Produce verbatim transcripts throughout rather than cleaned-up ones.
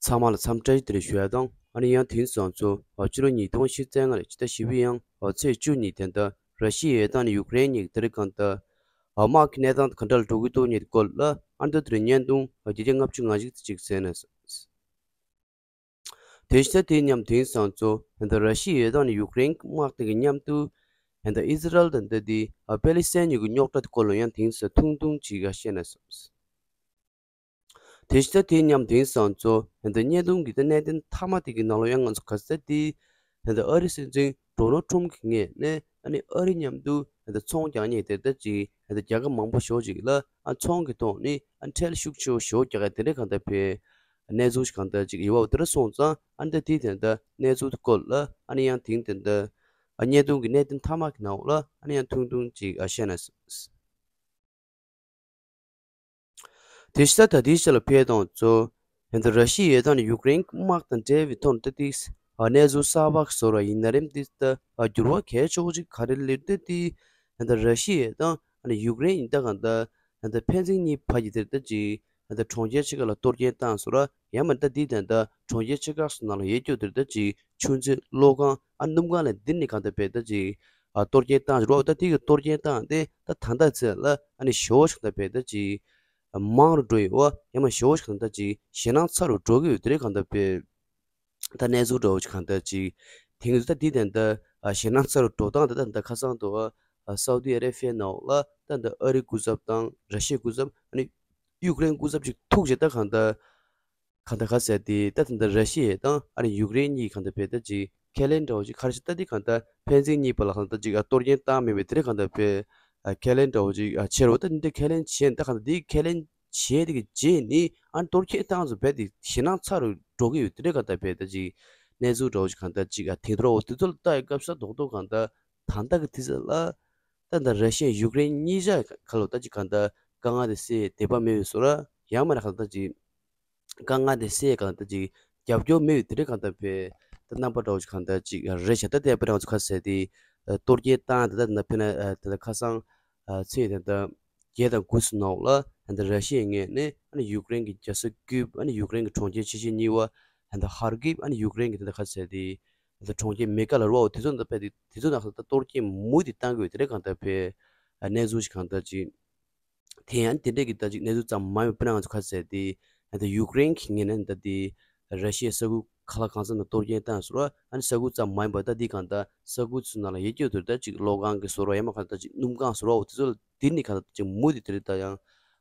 ཚང་མ་ལ་འཚམས་འདྲི་དེ་རེ་ཞུ་ཡ་དང་། ཨ་ནི་ཡང་དེང་སང་ཚོ་ཕྱི་ལོ་ཉིས་སྟོང་ཉི་ཤུ་རྩ་ལྔ་ལོའི་ཕྱི་ཟླ་བཞི་པའི་ཡང་ཚེས་བཅུ་ཉིན་དེ་འདྲ་ར་ཤི་ཡའི་དང་ནི་ཡུཀ་རེན་གཉིས་དེ་རིང་གང་ལྟར་དམག་གི་གནས་སྟངས་ག་འདྲ་ལ་འགྲོ་གི་འདུག་ཉིད་སྐོར་ལ་ཨ་འདི་དེ་རིང་བརྙན་ཐུང་བརྒྱ་ཆ་ལྔ་བཅུ་ང་གཅིག་ཙམ་ཅིག་གསན་ན། དེ་བཞིན་དེ་མཉམ་དེང་སང་ཚོ་ད་ལྟ་ར་ཤི་ཡའི་དང་ནི་ཡུཀ་རེན་དམག་དེ་གི་མཉམ་དུ་ད་ལྟ་ཨི་ཟི་རལ་དང་ད་ལྟ་དེ་ཨ་པེ་ལི་སི་ཐན་གཉིས་ཀྱི་རྙོག་དྲ་དེ་སྐོར་ལ་ཡང་དེང་སང་ཐུང་ཐུང་ཅིག་ཨ་བཤད་ན་བསམས། དེ་བཞིན་དེ་མཉམ་དེང་སང་ཚོ་ད་ལྟ་བརྙན་ཐུང་གི་ད་གནད་དོན་མཐའ་མ་དེ་གི་ནང་ལ་ཡང་ང་ཚོ་ག་ཚད་དེ་ད་ལྟ་ཨ་རི་སྲིད་འཛིན་ཌོ་ནལ་ཊམ་གྱི་ངོས་ནས་ཨ་ནི་ཨ་རི་མཉམ་དུ་ད་ལྟ་ཚོང་རྒྱག་མཁན་དེ་ལྟ་ཅིག་ད་ལྟ་རྒྱལ་ཁབ་མང་པོ་ཞེ་པོ་ཅིག་ལ་ཨ་ཚོང་གི་ཐོག་ནས་ཨ་ཁྲལ་ཤུགས་ཆེ་བོ་ཞེ་པོ་རྒྱག་ཡ་དེ་འདྲའི་གང་ལྟར་བའི་གནས་ཚུལ་ཞིག་གང་ལྟར་ཅིག་ཡོད་པ་དེ་འདྲ་སོང་ཙང་ཨ་ནི་ད་དེ་ད་ལྟ་གནས་ཚུལ་དེ་སྐོར་ལ་ཨ་ནི་ཡང་དེང་ད་ལྟ་ཨ་བརྙན་ཐུང་གི་གནད་དོན་མཐའ་མ་གི་ནང་ལ་ཨ་ནི་ཡང་ཐུང་ཐུང་ཅིག་ཨ་བཤད་ན་བསམས། དེ་ཤ་ད་དེའི་ཆ་ལ་ཕེབས་དང་གཙོ། ད་ལྟ་ར་ཤི་ཡའི་དང་ཡུཀ་རེན་དམག་དང་འབྲེལ་བའི་ཐོག་ཏུ་ཏིག་གནས་ཚུལ་གསར་པ་བཟོ་ར་ཡིན་ན་རེམ་ཏིག་ད་འགྱུར་བ་གལ་ཆེ་བོ་ཅིག་ག་རེ་སླེབས་ཏེ་ཏིག་ད་ལྟ་ར་ཤི་ཡའི་དང་ཡུཀ་རེན་ཡིན་ད་གང་ད་ད་ལྟ་ཕན་ཚུན་གཉིས་བར་གྱི་དེར་ད་ཅིག་ད་ལྟ་གྲོང་ཁྱེར་ཆེ་ཁག་ལ་གཏོར་སྐྱོན་བཏང་བཟོ་ར་ཡང་མ་ད་ཏིག་ད་ལྟ་གྲོང་ཁྱེར་ཆེ་ཁག་སོགས་ནང་ལ་ཡོད་རྒྱུ་དེར་ད་ཅིག་ཆུ་མཛོད་གློག་ཁང་ཨ་སྣུམ་ཁང་ལ་འདི་ནས་གང་ད་བས་ད་ཅིག་ཨ་གཏོར་སྐྱོན་བཏང་རོགས་ད་ཏིག་གི་གཏོར་སྐྱོན་བཏང་སྟེ་ད་ད་ལྟ་ཚེ་ལ་ཨ་ནི་ཞོ་ཞིག་ད་བས་ད་ཅིག་མང་རུ་འགྲོ་ཡི་བ་ཡང་མ་ཞོ་ཞིག་ད་ཅིག་ཞེད་སྣང་ཚ་རུ་འགྲོ་གི་ཡོད་དེ་རེད་གང་ད་བས་ད་གནས་ཚུལ་འདྲ་བོ་ཅིག་གང་ད་ཅིག་དེང་དུ་ད་འདི་དེ་འདྲ་ཞེད་སྣང་ཚ་རུ་འགྲོ་སྟངས་ད་ད་ད་ཁ་སང་དུ་ཨ་སའུ་ཏི་ཨ་རེ་ཕི་ཡ་ནང་ལ་ད་ད་ཨ་རི་སྐུ་ཚབ་དང་ར་ཤི་ཡའི་སྐུ་ཚབ་ཨ་ནི་ཡུཀ་རེན་སྐུ་ཚབ་ཅིག་ཐུག་བྱས་ད་གང་ད། གང་ལྟར་ག་ཟེར་ཏེ་ད་ད་ལྟ་ར་ཤི་ཡ་དང་ཨ་ནི་ཡུཀ་རེན་གཉིས་གང་ལྟར་བས་ད་ཅིག་ཁས་ལེན་འདྲ་བོ་ཅིག་ག་རེ་ཞིག་ད་འདི་གང་ལྟར་ཕན་ཚུན་གཉིས་བར་ལ་གང་ལྟར་ཅིག་ཨ་གཏོར་སྐྱོན་བཏང་མེད་པའི་དེ་རིང་གང་ལྟར་བས་ཨ་ཁས་ལེན་འདྲ་བོ་ཅིག་ཨ་བྱེད་རོགས་ད་འདི་ཁས་ལེན་བྱས་ད་གང་ལྟར་འདི་ཁས་ལེན་བྱས་དེ་གི་རྗེས་ནི་ཨ་གཏོར་སྐྱོན་བཏང་ཚོ་བས་དེ་ཞེད་སྣང་ཚ་རུ་འགྲོ་གི་ཡོད་དེ་རིང་གང་ལྟར་བས་ད་ཅིག་གནས་ཚུལ་འདྲ་བོ་ཅིག་གང་ལྟར་ཅིག་ཨ་དེ་འདྲ་བོ་དེ་ཚོ་ལ་ལྟ་ཡི་སྐབས་ས་རྡོག་རྡོག་གང་ལྟར་ད་ལྟ་གི་དུས་ཚོད་ལ་ད་ལྟ་ར་ཤི་ཡ་ཡུཀ་རེན་གཉིས་ཆ་ག་ལོ་ད་ཅིག་གང་ལྟར་དཀའ་ངལ་དེ་སེལ་བདེ་བ་མེད་པའི་བཟོ་ར་ཡང་མ་ན་གང་ལྟར་ཅིག་དཀའ་ངལ་དེ་སེལ་གང་ལྟར་ཅིག་རྒྱབ་སྐྱོར་མེད་པའི་དེ་རིང་གང་ལྟར་བས་ད་རྣམ་པ་འདྲ་བོ་ཅིག་གང་ལྟར་ཅིག་རེད་བྱ་ད་ལྟ་པ་རང་ཚོ་ཁ་ཟེར་ཏེ་གཏོར་སྐྱོན་བཏང་ད་ལྟ་ན་ཕེ་ན་ད་ལྟ་ཁ་སང་ཚེས་ད་ལྟ་བརྒྱད་དང་དགུ་སུ་ནང་ལ་ད་ལྟ་ར་ཤི་ཡའི་ངོས་ནས་ཨ་ནི་ཡུཀ་རེན་གྱི་རྒྱལ་ས་ཀིབ་ཨ་ནི་ཡུཀ་རེན་གྱི་གྲོང་ཁྱེར་ཆེ་ཤོས་གཉིས་པ་ད་ལྟ་ཧར་ཀིབ་ཨ་ནི་ཡུཀ་རེན་གྱི་ད་ལྟ་ཁ་ཟེར་ཏེ་ད་ལྟ་གྲོང་ཁྱེར་མེ་ཀ་ལ་རོ་དེ་ཚོ་ད་ལྟ་དེ་ཚོ་ནང་ད་ལྟ་གཏོར་སྐྱོན་མུ་མཐུད་བཏང་དགོས་དེ་རིང་གང་ལྟར་བས་གནས་ཚུལ་ཞིག་གང་ལྟར་ཅིག་དེ་ཡང་དེ་འདྲས་ཀྱི་ད་ཅིག་གནས་ཚུལ་ཙམ་མ་ཡིན་པ་དཔེར་ན་ང་ཚོ་ཁ་ཟེར་ཏེ་ད་ཡུཀ་རེན་གྱི་ངོས་ནས་ད་དེ་ར་ཤི་ཡའི་ས་ཁུལ་ཁ་ལག་གང་ས་ན་གཏོར་སྐྱོན་བཏང་ཟེར་བ་ཨ་ནི་ས་ཁུལ་ཙམ་མ་ཡིན་པ་ད་དེ་གང་ལྟར་ས་ཁུལ་ཚོའི་ནང་ལ་ཡོད་རྒྱུ་དེར་ད་ཅིག་གློག་ཁང་གི་ཟེར་བ་ཡང་མ་གང་ལྟར་ཅིག་སྣུམ་ཁང་ཟེར་བ་འོ་དེ་ཚོ་ལ་དེ་ནི་གང་ལྟར་ཅིག་མུ་མཐུད་དེ་རེད་ད་ཡང་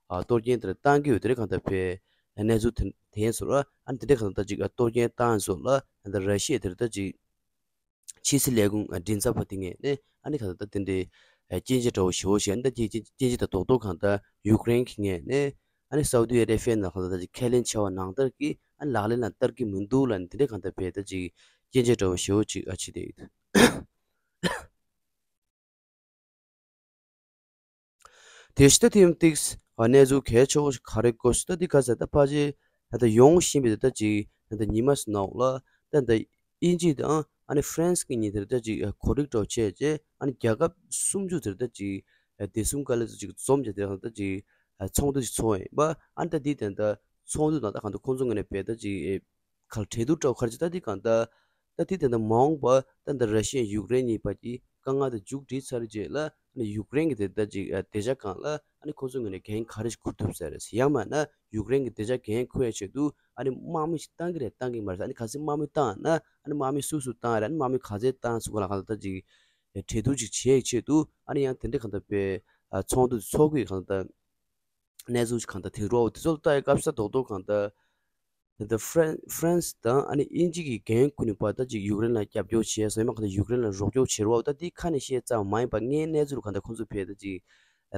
ཨ་གཏོར་སྐྱོན་དེར་བཏང་གི་ཡོད་དེ་རེད་གང་ལྟར་བས་གནས་ཚུལ་དེ་དེ་ཡིན་ཟེར་བ་ཨ་ནི་དེ་འདྲས་གང་ལྟར་ད་ཅིག་ཨ་གཏོར་སྐྱོན་བཏང་ཟེར་བ་ལ་ད་ར་ཤི་ཡ་དེར་ད་ཅིག་ཕྱི་སྲིད་ལས་ཁུངས་མགྲིན་ཚབ་པ་དེ་ངོས་ནས་ཨ་ནི་གང་ལྟར་དེ་འདྲའི་སྐྱོན་བརྗོད་འདྲ་བོ་ཞེ་པོ་ཞིག་ཨ་ནི་ད་སྐྱོན་བརྗོད་དང་རྡོག་རྡོག་གང་ལྟར་ཡུཀ་རེན་གྱི་ངོས་ནས་ཨ་ནི་སའུ་ཏི་ཨ་རེ་ཕི་ཡ་ནང་གང་ལྟར་ད་ཅིག་ཁས་ལེན་བྱས་པ་ནང་ལྟར་གྱི་ཨ་ནི་ལག་ལེན་ལ་བསྟར་གྱི་མི་འདུག་ལབ་ནས་དེ་འདྲའི་གང་ལྟར་བས་ད་ཅིག་སྐྱོན་བརྗོད་འདྲ་བོ་ཞེ་པོ་ཅིག་ཨ་བྱེད་བསྡད་ཡོད། དེ་ཤི་ད་ཐེམ་ཏིགས་གནས་ཚུལ་གལ་ཆེ་བོ་ཞིག་ག་རེ་གོ་ཤི་ད་འདི་ག་ཟེར་ད་ཕ་ཇེ་ད་ད་ཡོང་བཞིན་པའི་ད་ཅིག་ད་ད་ཉི་མ་སུ་ནང་ལ་ད་ད་དབྱིན་ཇི་དང་ཨ་ནི་ཧྥ་རན་སི་གི་གཉིས་དེར་ད་ཅིག་གོ་སྒྲིག་འདྲ་བོ་བྱས་རྗེས་ཨ་ནི་རྒྱལ་ཁབ་སུམ་ཅུ་དེར་ད་ཅིག་བདེ་སྲུང་བཀའ་བློན་ཚོ་ཅིག་འཛོམས་རྗེས་དེ་རང་ད་ཅིག་ཚོགས་འདུ་ཞིག་ཚོགས་ཡིན་པ་ཨ་ནི་ད་འདི་དེ་ད་ཚོགས་འདུ་ནང་ད་གང་ད་ཁོང་ཚོ་ངོས་ནས་བས་ད་ཅིག་ག་ལ་གྲོས་བསྡུར་འདྲ་བོ་ག་རེ་བྱེད་ད་འདི་གང་ལྟར་ད་འདི་དེ་འདྲ་མ་འོངས་པ་ད་འདི་ར་ཤི་ཡ་ཡུཀ་རེན་གཉིས་བར་གྱི་དཀའ་ངལ་དེ་མཇུག་སྒྲིལ་ཚར་རྗེས་ལ་ཨ་ནི་ཡུཀ་རེན་གྱི་དེ་ད་ཅིག་བདེ་འཇགས་སྒང་ལ་ཨ་ནི་ཁོ་ཚོའི་ངོས་ནས་འགན་ག་རེ་ཞིག་འཁུར་ཐུབ་ཟེར་རེད། ཡང་མིན་ན་ཡུཀ་རེན་གྱི་བདེ་འཇགས་འགན་འཁུར་ཡ་ཆེད་དུ་ཨ་ནི་དམག་མི་ཞིག་བཏང་གི་རེད་བཏང་གི་མ་རེད། ཨ་ནི་གལ་སྲིད་དམག་མི་བཏང་ན་ཨ་ནི་དམག་མི་སུ་སུ་བཏང་རེད། ཨ་ནི་དམག་མི་ག་ཚད་བཏང་སུ་ག་ལ་གང་ལྟར་ད་ཅིག་གྲོས་བསྡུར་ཅིག་བྱེད་ཡ་ཆེད་དུ་ཨ་ནི་ཡང་དེ་འདྲའི་གང་ལྟར་པའི་ཚོགས་འདུ་ཚོགས་དགོས་གང་ལྟར། གནས་ཚུལ་ཞིག་གང་ལྟར་དེ་རོ་དེ་ཚོ་ལ་ལྟ་ཡི་སྐབས་ས་རྡོག་རྡོག་གང་ལྟར། ད་ལྟ་ཧྥ་རན་ཧྥ་རན་སི་དང་ཨ་ནི་དབྱིན་ཇི་གི་འགན་ཁུར་ནས་པ་ད་ཅིག་ཡུཀ་རེན་ལ་རྒྱབ་སྐྱོར་བྱས་སོ་ཡང་མ་གང་ལྟར་ཡུཀ་རེན་ལ་རོགས་སྐྱོར་བྱེད་རོགས་ད་འདི་ཁ་ནས་བཤད་ཙམ་མ་ཡིན་པ་ངའི་གནས་ཚུལ་གང་ལྟར་ཁོང་ཚོ་ཕེ་ད་ཅིག་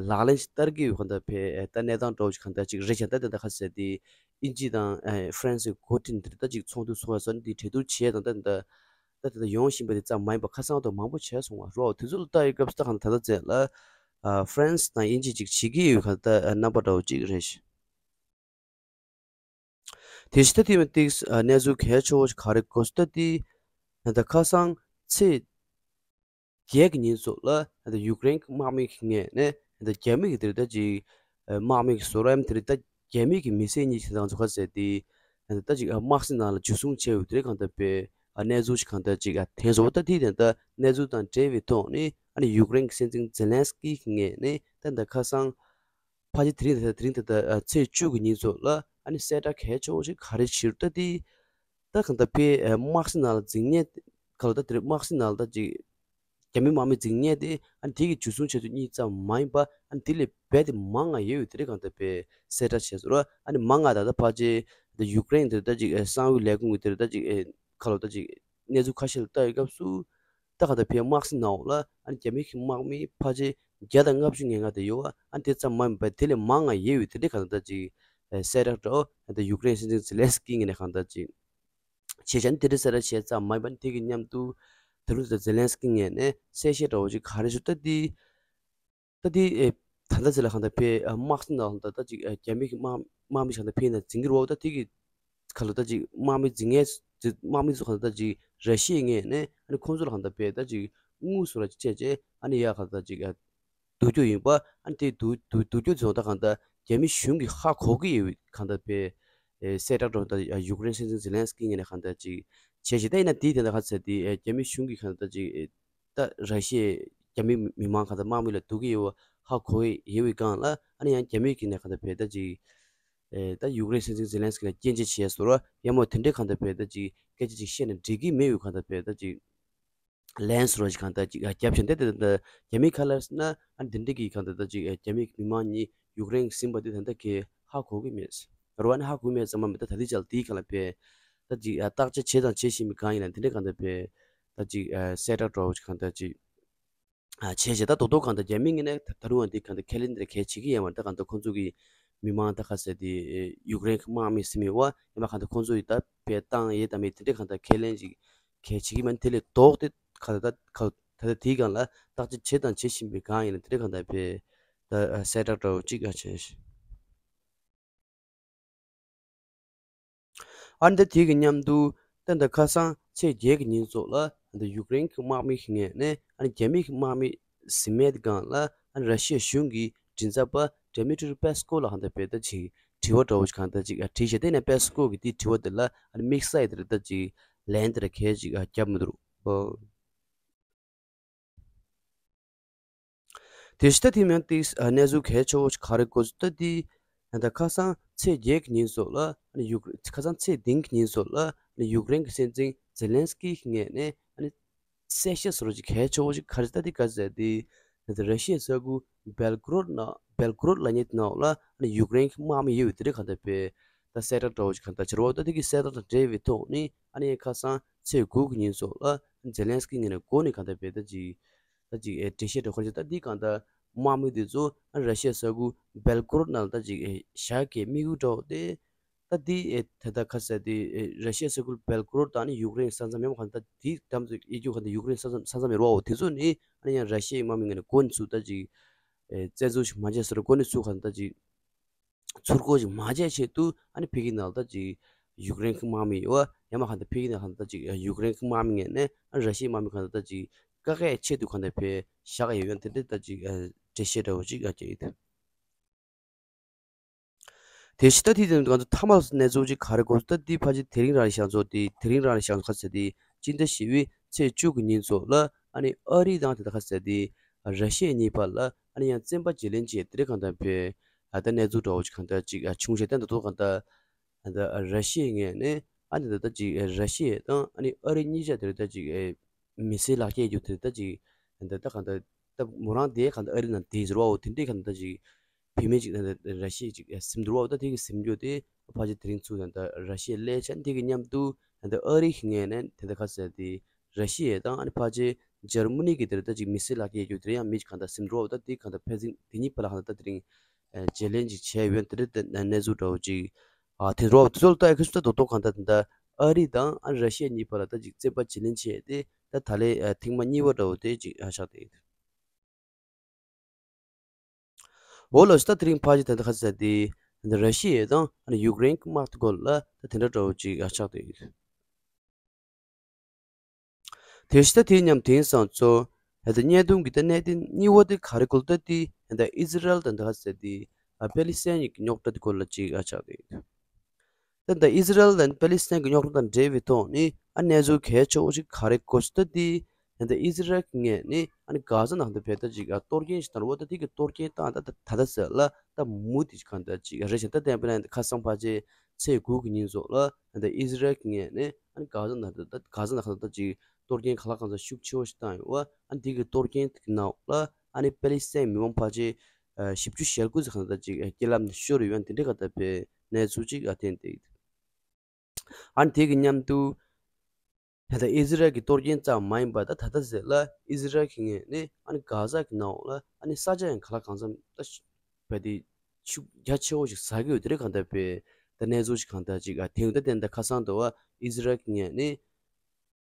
ལག་ལེན་ཞིག་བསྟར་གི་ཡོད་གང་ལྟར་ཕེ་ད་གནས་སྟངས་འདྲ་བོ་ཞིག་གང་ལྟར་ཅིག་རེད་ཤག་ད་ད་ལྟ་ཁ་གསལ་ཏེ་དབྱིན་ཇི་དང་ཧྥ་རན་སི་འགོ་ཁྲིད་འདིར་ད་ཅིག་ཚོགས་འདུ་ཚོགས་ཡ་སོ་འདི་གྲོས་བསྡུར་བྱས་དང་ད་ད་ད་ད་ཡོང་བཞིན་པ་དེ་ཙམ་མ་ཡིན་པ་ཁ་སང་དུ་མང་པོ་བྱས་སོང་བ་རོགས་དེ་ཚོ་ལ་ལྟ་ཡི་སྐབས་སུ་ད་གང་ལྟར་ད་ལྟ་མཛད་ལ། ཧྥ་རན་སི་དང་དབྱིན་ཇི་ཅིག་བྱེད་ཀྱི་ཡོད་ག་ད་རྣམ་པ་འདྲ་བོ་ཅིག་རེད། དེ་ཤི་ད་དེ་མི་ཏིག་གནས་ཚུལ་གལ་ཆེ་བོ་ཞིག་ག་རེ་གོ་སྟ་དེ་ད་ཁ་སང་ཚེས་བརྒྱད་ཀྱི་ཉིན་སོགས་ལ་ད་ཡུཀ་རེན་གྱི་དམག་མི་གི་ངོས་ནས་ད་རྒྱ་མི་གི་དེ་རེད་ད་ཅིག་དམག་མི་གི་བཟོ་ར་ཡམ་དེ་རེད་ད་རྒྱ་མི་གི་མི་སེར་གཉིས་ཀྱི་དང་ཚོ་ཁ་ཟེར་དེ་ ད་ཅིག་དམག་སའི་ནང་ལ་འཇུ་བཟུང་བྱས་ཡོད་དེ་རེད། གང་ལྟར་པའི་གནས་ཚུལ་ཞིག་གང་ལྟར་ཅིག་ཐོན་སོང་། ད་དེའི་དེ་ད་གནས་ཚུལ་དང་འབྲེལ་བའི་ཐོག་ནས་ཨ་ནི་ཡུཀ་རེན་གྱི་སྲིད་འཛིན་ཛེ་ལན་སི་ཀི་གི་ངོས་ནས་ད་ད་ཁ་སང་ཕལ་ཆེར་དེ་རིང་ད་དེ་རིང་ད་ད་ཚེས་བཅུ་གི་ཉིན་ཚོ་ལ་ཨ་ནི་གསལ་བསྒྲགས་གལ་ཆེ་བོ་ཞིག་ག་རེ་བྱས་རེད། ད་དེ་ད་གང་ལྟར་པའི་དམག་སའི་ནང་ལ་འཛིང་ཉེ་ག་ལ་ད་དེ་རིང་དམག་སའི་ནང་ལ་ད་ཅིག་རྒྱ་མི་དམག་མི་འཛིང་ཉེ་དེ་ཨ་ནི་དེ་གི་འཇུ་བཟུང་བྱས་ཚུལ་གཉིས་ཙམ་མ་ཡིན་པ་ཨ་ནི་དེ་ལས་རྦད་དེ་མང་ང་ཡོད་ཡོད་དེ་རེད། གང་ལྟར་པའི་གསལ་བསྒྲགས་བྱས་སོང་ར། ཨ་ནི་མང་ང་ད་ད་ཕལ་ཆེར་ད་ཡུཀ་རེན་དེ་ད་ཅིག་གསང་བའི་ལས་ཁུངས་ཀྱི་དེ་ད་ཅིག་ཁ་ལོ་ད་ཅིག་གནས་ཚུལ་ཁ་ཤས་ལ་ལྟ་ཡོད་སྐབས་སུ་ད་གང་ལྟར་པའི་དམག་སའི་ནང་ལ་ཨ་ནི་རྒྱ་མི་གི་དམག་མི་ཕལ་ཆེར་བརྒྱ་དང་ལྔ་བཅུ་ང་ལྔ་དེ་ཡོད་ཨ་ནི་དེ་ཙམ་མ་ཡིན་པ་དེ་ལས་མང་ང་ཡོད་ཡོད་དེ་འདྲའི་གང་ལྟར་ཅིག་གསལ་བསྒྲགས་འདྲ་ད་ཡུཀ་རེན་སྲིད་འཛིན་ཛེ་ལན་སི་ཀི་ངོས་ནས་གང་ལྟར་ཅིག་བྱས་ཙང་དེ་འདྲའི་གསལ་བསྒྲགས་བྱས་ཙམ་མ་ཡིན་པ་ནི་དེ་གི་མཉམ་དུ་ད་རུང་ད་ཛེ་ལན་སི་ཀི་ངོས་ནས་གསལ་བཤད་འདྲ་བོ་ཅིག་ག་རེ་ཞུ་ད་དེ། ད་དེ་ཨེ་ད་ལྟ་ཚེ་ལ་གང་ལྟར་པའི་དམག་སའི་ནང་ད་ལྟ་ཅིག་རྒྱ་མི་གི་དམག་དམག་མི་གང་ལྟར་ཕེབས་ནས་འཛིང་གི་རེད་བ། ད་དེ་གི་ག་ལ་ད་ཅིག་དམག་མི་འཛིང་ངེས་དམག་མི་ཚོ་གང་ལྟར་ཅིག་ར་ཤི་ཡའི་ངོས་ནས་ཨ་ནི་ཁོང་ཚོ་ལ་གང་ལྟར་པའི་ད་ཅིག་དངུལ་སོགས་ལ་ཅིག་བཅད་བྱས་ཨ་ནི་ཡ་གང་ལྟར་ཅིག་བསྡུ་རྒྱུ་ཡིན་པ། ཨ་ནི་དེ་བསྡུ་བསྡུ་བསྡུ་རྒྱུ་ཚོ་ད་གང་ལྟར་རྒྱ་མི་གཞུང་གིས་ཧ་གོ་གི་ཡོད་གང་ལྟར་པའི་གསལ་བསྒྲགས་འདྲ་བོ་ད་ཡུཀ་རེན་སྲིད་འཛིན་ཛེ་ལན་སི་ཀི་ངོས་ནས་གང་ལྟར་ཅིག་བྱས་ཤིང་། ད་ཡིན་ན་དེའི་དེ་ད་ག་ཚད་དེ་རྒྱ་མི་གཞུང་གིས་གང་ལྟར་ཅིག་ད་ར་ཤི་ཡའི་རྒྱ་མི་མི་མང་གང་ལྟར་དམག་མི་ལ་སྡུག་གི་ཡོད་པ་ཧ་གོ་ཡི་ཡོད་པའི་སྒང་ལ་ཨ་ནི་ཡང་རྒྱ་མི་གི་ནས་གང་ལྟར་བས་ད་ཅིག་ཨེ་ད་ཡུཀ་རེན་སྲིད་འཛིན་ཛེ་ལན་སི་ཀི་ལ་སྐྱོན་བརྗོད་བྱས་སོང་ར། ཡ་མོ་དེ་འདྲའི་གང་ལྟར་བས་ད་ཅིག་སྐད་ཆ་ཅིག་བཤད་ན་འགྲིག་གི་མེད་པའི་གང་ལྟར་བས་ད་ཅིག་ལན་སོགས་ཅིག་གང་ལྟར་ཅིག་རྒྱབ་བཞིན་དེ་དེ་ད་རྒྱ་མི་ཁ་ལར་ན་ཨ་ནི་དེ་འདྲའི་གི་གང་ལྟར་ད་ཅིག་རྒྱ་མི་མི་མང་གཉིས་ཡུཀ་རེན་གྱིས་ཟིན་པ་དེ་ད་ལྟ་གས་ཧ་གོ་གི་མེད། ར་བ་ནི་ཧ་གོ་མེད་ཙམ་མ་མེད། ད་ད་ལྟའི་ཆར་དེའི་གང་ལ་བས་ད་ཅིག་བརྟག་དཔྱད་བྱས་དང་བྱེད་བཞིན་པའི་སྒང་ཡིན་ན་དེ་འདྲའི་གང་ལྟར་བས་ད་ཅིག་གསལ་བསྒྲགས་འདྲ་བོ་ཅིག་གང་ལྟར་ཅིག་ཨ་བྱས་བྱས་ད་རྡོག་རྡོག་གང་ལྟར་རྒྱ་མི་ངོས་ནས་ད་རུང་ཡང་འདི་གང་ལྟར་ཁས་ལེན་དེ་གལ་ཆེ་གི་ཡོད་མ་རེད། ད་གང་ལྟར་ཁོང་ཚོ་གི་མི་མང་ད་ག་ཟེར་དེ་ཡུཀ་རེན་གྱི་དམག་མི་ཟིན་མི་བ་ཡིན་པ་གང་ལྟར་ཁོང་ཚོ་ཡི་ད་བས་བཏང་ཡས་དང་མེད་དེ་འདྲའི་གང་ལྟར་ཁས་ལེན་ཅིག་གལ་ཆེ་གི་མ་རེད། དེ་ལས་ལྡོག་སྟེ་གང་ལྟར་ད་གང་ད་ལྟ་དེའི་སྒང་ལ་བརྟག་དཔྱད་བྱས་དང་བྱེད་བཞིན་པའི་སྒང་ཡིན་ན་དེ་འདྲའི་གང་ལྟར་བས་ད་གསལ་བསྒྲགས་འདྲ་བོ་ཅིག་ཨ་བྱས། ཨ་ནི་ད་དེ་གི་མཉམ་དུ་ད་ལྟ་ཁ་སང་ཚེས་བརྒྱད་ཀྱི་ཉིན་སོགས་ལ་ད་ཡུཀ་རེན་གྱི་དམག་མི་ཞིག་ངོས་ནས་ཨ་ནི་རྒྱ་མི་གི་དམག་མི་ཟིན་མེད་སྒང་ལ་ཨ་ནི་ར་ཤི་ཡ་གཞུང་གི་མགྲིན་ཚབ་པ་ཌེ་མི་ཏྲི་པེ་སི་ཀོ་ལ་གང་ལྟར་བས་ད་ཅིག་དྲི་བ་འདྲ་བོ་ཞིག་གང་ལྟར་ཅིག་ཨ་དྲིས་བྱས། དེ་ནས་པེ་སི་ཀོ་གི་དེའི་དྲི་བ་དེ་ལ་ཨ་ནི་དམིགས་བསལ་ཡི་དེར་ད་ཅིག་ལན་དེ་ར་གས་ཅིག་ཨ་བརྒྱབ་མི་འདུག་ཨོ། དེ་བཞིན་ད་དེ་མིན་ཏིག་གནས་ཚུལ་གལ་ཆེ་བོ་ཞིག་ག་རེ་གོ་སོང་ད་དེ་ད་ཁ་སང་ཚེས་བརྒྱད་ཀྱི་ཉིན་སོགས་ལ་ཡུཀ་ཁ་སང་ཚེས་བདུན་གྱི་ཉིན་སོགས་ལ་ཡུཀ་རེན་གྱི་སྲིད་འཛིན་ཛེ་ལན་སི་ཀི་ངོས་ནས་གསལ་བཤད་བཟོ་འདྲ་ཅིག་གལ་ཆེ་བོ་ཞིག་ག་རེ་ད་དེ་ག་ཟེར་དེ་ད་ར་ཤི་ཡའི་ས་ཁུལ་སྦེལ་གོ་རོད་ན་སྦེལ་གོ་རོད་ལབ་མཁན་དེ་ནང་ལ་ཡུཀ་རེན་གྱི་དམག་མི་ཡོད་པའི་དེ་རིགས་གང་ལྟར་བས་ད་གསལ་བསྒྲགས་འདྲ་བོ་ཞིག་གང་ལྟར་བྱེད་རོགས། ད་དེ་གི་གསལ་བསྒྲགས་དང་འབྲེལ་བའི་ཐོག་ནས་ཨ་ནི་ཁ་སང་ཚེས་དགུ་གི་ཉིན་སོགས་ལ་ཛེ་ལན་སི་ཀི་ངོས་ནས་འགོ་ནས་གང་ལྟར་བས་ད་ཅིག་ད་ཅིག་ཨེ་འགྲེལ་བཤད་འདྲ་ཁོ་རེ་ད་འདི་གང་ལྟར་དམག་མི་འདི་ཚོ་ཨ་ར་ཤི་ཡ་ས་ཁུལ་སྦེལ་གོ་རོད་ནང་ལ་ད་ཅིག་ཨེ་བཞག་གི་དམིགས་ཡུལ་འདྲ་བོ་དེ་ད་འདི་ཨེ་ད་ད་ག་ཟེར་དེ་ཨེ་ར་ཤི་ཡ་ས་ཁུལ་སྦེལ་གོ་རོད་དང་ནི་ཡུཀ་རེན་ས་མཚམས་ཡོད་མ་གང་ལྟར་འདི་གཏམ་ཚོ་ཡེ་རྒྱུ་གང་ལྟར་ཡུཀ་རེན་ས་མཚམས་ས་མཚམས་ཡོད་རེད་བ། འོ་དེ་ཚོ་ནི་ཨ་ནི་ཡང་ར་ཤི་ཡའི་དམག་མི་ངོས་ནས་འགོ་ནས་ཚུར་ད་ཅིག་ཨེ་བཙན་འཛུལ་ཞིག་མ་བྱས་ཟེར་འགོ་ནས་ཚུར་གང་ལྟར་ཅིག་ཚུར་རྒོལ་ཞིག་མ་བྱས་ཆེད་དུ་ཨ་ནི་ཕ་གི་ནང་ལ་ད་ཅིག་ཡུཀ་རེན་གྱི་དམག་མི་ཡོད་ཡ་མ་གང་ལྟར་ཕ་གི་ནང་གང་ལྟར་ད་ཅིག་ཡུཀ་རེན་གྱི་དམག་མི་ངོས་ནས་ཨ་ར་ཤི་ཡའི་དམག་མི་གང་ལྟར་ད་ཅིག་བཀག་ཡས་ཆེད་དུ་གང་ལྟར་བས་བཞག་ཡོད་ཡོད་དེ་འདྲའི་ད་ཅིག་འགྲེལ་བཤད་འདྲ་བོ་ཅིག་ཨ་ཀྱི་དེ་ཤི་ད་དེ་དེ་ང་ཚོ་མཐའ་མ་གནས་ཚུལ་ཅིག་ག་རེ་གོ་ད་དེ་ཕལ་ཆེར་དེ་རིང་རང་རེ་ཤང་ཚོ་དེ་དེ་རིང་རང་རེ་ཤང་ཚོ་ག་ཚོད་དེ་སྤྱི་ཟླ་བཞི་པའི་ཚེས་བཅུ་གི་ཉིན་ཚོ་ལ་ཨ་ནི་ཨ་རི་དང་དེ་ད་ག་ཚོད་དེ་ར་ཤི་ཡ་གཉིས་བར་ལ་ཨ་ནི་ཡང་བཙན་པ་བརྗེ་ལེན་བྱས་དེ་རིང་གང་ལྟར་བས་ཨ་ད་གནས་ཚུལ་འདྲ་བོ་ཅིག་གང་ལྟར་ཅིག་ཨ་བྱུང་ཞེས་བསྟན་འདུག་གང་ལྟར། ད་ར་ཤི་ཡའི་ངོས་ནས་ཨ་ནི་ད་ལྟ་ཅིག་ར་ཤི་ཡ་དང་ཨ་ནི་ཨ་རི་གཉིས་ཆ་དེར་ད་ཅིག་མི་སེར་ལག་ཁྱེར་རྒྱུ་དེར་ད་ཅིག་ད་ལྟ་གང་ལྟར་ད་མོ་རང་དེ་གང་ལྟར་ཨ་རི་ནང་དེ་ཟེར་བའོ་དེ་འདྲའི་གང་ལྟར་ད་ཅིག་བུད་མེད་ཅིག་ད་ལྟ་ར་ཤི་ཡ་ཅིག་ཟིན་འདུག་བའོ། ད་དེ་གི་ཟིན་རྒྱུ་དེ་ཕལ་ཆེར་དེ་རིང་ཚུར་ད་ལྟ་ར་ཤི་ཡ་སླེབས་ཆ་དེ་གི་མཉམ་དུ་ད་ལྟ་ཨ་རི་གི་ངོས་ནས་ད་ལྟ་ག་ཟེར་དེ་ར་ཤི་ཡ་དང་ཨ་ནི་ཕལ་ཆེར་འཇར་མ་ནི་གི་དེར་ད་ཅིག་མི་སེར་ལག་ཁྱེར་རྒྱུ་དེར་ཡང་མི་ཅིག་གང་ལྟར་ཟིན་འདུག་བའོ། ད་དེ་གང་ལྟར་ཕན་ཚུན་དེ་གཉིས་བར་ལ་གང་ལྟར་ད་དེ་རིང་བརྗེ་ལེན་ཅིག་བྱས་ཡོད་དེ་འདྲ་གནས་ཚུལ་འདྲ་བོ་ཅིག་ཨ་དེ་རོགས་དེ་ཚོ་ལ་ལྟ་ཡ་ཁ་ཤས་ད་རྡོག་རྡོག་གང་ལྟར་དེ་འདྲ་ཨ་རི་དང་ཨ་ར་ཤི་ཡ་གཉིས་བར་ལ་ད་ཅིག་བཙན་པ་བརྗེ་ལེན་བྱས་ཏེ་ད་ད་ལས་ཨ་ཐེངས་མ་གཉིས་པ་འདྲ་བོ་དེ་ཅིག་ཨ་ཆགས་ཏེ་ཡོད། འོ་ལགས་སོ། ད་དེ་རིང་ཕལ་ཆེར་ད་ལྟ་ཁ་ཤས་དེ་ད་ར་ཤི་ཡ་དང་ཨ་ནི་ཡུཀ་རེན་གྱི་དམག་དེ་སྐོར་ལ་ད་དེ་འདྲ་འདྲ་བོ་ཅིག་ཨ་ཆགས་ཏེ་ཡོད། དེ་བཞིན་ད་དེའི་མཉམ་དེང་སང་ཚོ་ད་ལྟ་བརྙན་ཐུང་གི་ད་གནད་དོན་གཉིས་པ་དེ་ག་རེ་སྐོར་ད་དེ་ད་ཨི་ཟི་རལ་དང་ད་ག་ཟེར་དེ་ཨ་པེ་ལི་སི་ཐན་གྱི་རྙོག་དྲ་དེ་སྐོར་ལ་ཅིག་ཨ་ཆགས་ཏེ་ཡོད། ད་ད་ཨི་ཟི་རལ་དང་པེ་ལི་སི་ཐན་གྱི་རྙོག་དྲ་དང་འབྲེལ་བའི་ཐོག་ནི་ཨ་གནས་ཚུལ་གལ་ཆེ་བོ་ཞིག་ག་རེ་གོ་ཟེར་ན། ད་འདི་ད་ད་ཨི་ཟི་རལ་གྱི་ངོས་ནས་ཨ་ནི་གྷ་ཟ་ནང་དུ་བལ་ད་ཅིག་ཨ་གཏོར་སྐྱོན་ཞིག་བཏང་རེད་པ། ད་འདི་གི་གཏོར་སྐྱོན་བཏང་ད་ད་ད་ད་ཟེར་ལ་ད་མུ་མཐུད་གང་ལྟར་ཅིག་རེད་ཤག་ད་བསྟན་པ་ལ་ཁ་སང་ཕལ་ཆེར་ཚེས་དགུ་གི་ཉིན་སོགས་ལ་ད་ད་ཨི་ཟི་རལ་གྱི་ངོས་ནས་ཨ་ནི་གྷ་ཟ་ནང་དུ་ད་གྷ་ཟ་ནང་ད་ད་ཅིག་གཏོར་སྐྱོན་གང་ལ་གང་འཚམ་ཤུགས་ཆེ་བོ་ཞིག་བཏང་ཡོད་པ། ཨ་ནི་འདི་གི་གཏོར་སྐྱོན་གྱི་ནང་ལ་ཨ་ནི་པེ་ལི་སི་ཐན་མི་མང་ཕལ་ཆེར་ཨ་བཞི་བཅུ་ཞེ་དགུ་ཙམ་གང་ལྟར་ཅིག་ཨ་རྐྱེན་ལམ་ནས་ཤོར་ཡོད་པ་འདི་འདྲའི་གང་ལྟར་པའི་གནས་ཚུལ་ཅིག་ཨ་ཐོན་ཏེ། ཨ་ནི་དེ་གི་མཉམ་དུ་ད་ལྟ་ཨི་ཟི་རལ་གྱི་གཏོར་སྐྱོན་ཙམ་མ་ཡིན་པར་ད་ད་ལྟ་ཟེར་ལ་ཨི་ཟི་རལ་གྱི་ངོས་ནས་ཨ་ནི་གྷ་ཟ་གི་ནང་ལ་ཨ་ནི་ས་ཆ་ཡང་གང་ལ་གང་འཚམ་ད་ཤུ་བས་དེ་ཤུགས་རྒྱ་ཆེ་བོ་ཞིག་ཟ་གི་ཡོད། དེ་འདྲའི་གང་ལྟར་པའི་ད་གནས་ཚུལ་ཞིག་གང་ལྟར་ཅིག་ཨ་ཐོན་ཡོད། ད་དེ་འདྲ་ཁ་སང་དུ་བ་ཨི་ཟི་རལ་གྱི་ངོས་ནས་